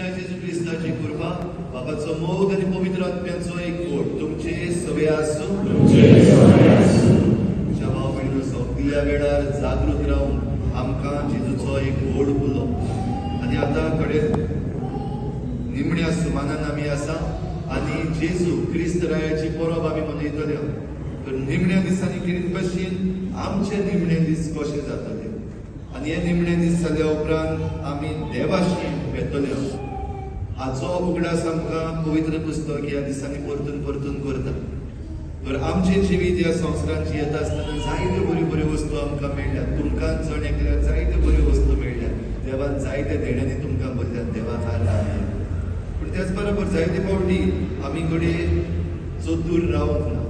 या जेजू क्रिस्ताची कृपा, बाबाचो मोग आनी पवित्र आत्म्याचो एक गोड तुमचे सगळे आसूं. म्हज्या भाव भयणीनो, सगळ्या वेळार जागृत रावून आमकां जेजूचो एक गोड उलो. आनी आतां कडेन निमण्या सुमानान आमी आसा आनी जेजू क्रिस्त रायाची परब आमी मनयतले. तर निमण्या दिसांनी कितें भशेन आमचे निमणे दीस कशे जातले आनी हे निमणे दीस जाल्या उपरांत आमी देवाशी वेतले हाचो उगडास आमकां पवित्र पुस्तक ह्या दिसांनी परतून परतून करता. तर आमचें जिवीत ह्या संवसारांत जियेता आसतना जायत्यो बऱ्यो बऱ्यो वस्तू आमकां मेळ्ळ्यात. तुमकां जण एकल्याक जायत्यो बऱ्यो वस्तू मेळ्ळ्यात. देवान जायत्या देण्यांनी तुमकां भरल्यात, देवाक आदार. पूण त्याच बरोबर जायते फावटी आमी घडये चतूर रावंक ना.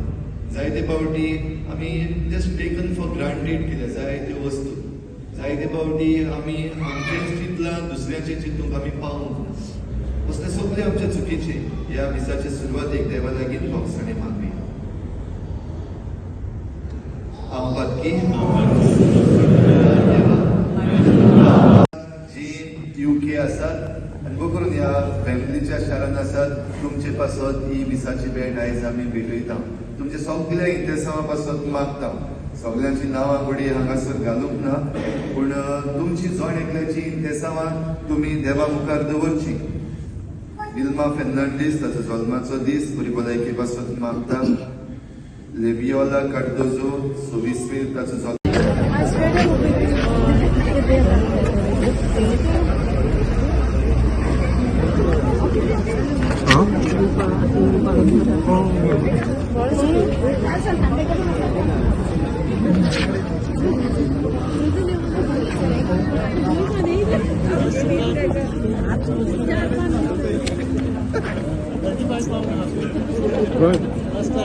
जायते फावटी आमी जस्ट टेकन फॉर ग्रांटेड कितें जायत्यो वस्तू. जायते फावटी आमी आमचेंच चिंतलां, दुसऱ्याचें चिंतूंक आमी पावूंक ना. असले सगळे आमचे चुकीचे. ह्या मिसाचे सुरवातेक देवा लागीं भोगसणे मागुया. हांव पातकी देवा जी युके आसात आनी करून ह्या फॅमिलीच्या शारान आसात, तुमचे पासत ही मिसाची भेट आयज आमी भेटयता. तुमचे सगल्या इंतेसांवा पासत मागता. सगल्यांची नांवां घडये हांगासर घालूंक ना, पूण तुमची जण एकल्याची इंतेसांवां तुमी देवा मुखार दवरची. विल्मा फेर्नांडीस, ताचो जल्माचो दीस, बरी भलायकी पासत मागता. लेवियोला कार्दोजो, 26 मे ताचो जल्म. Good.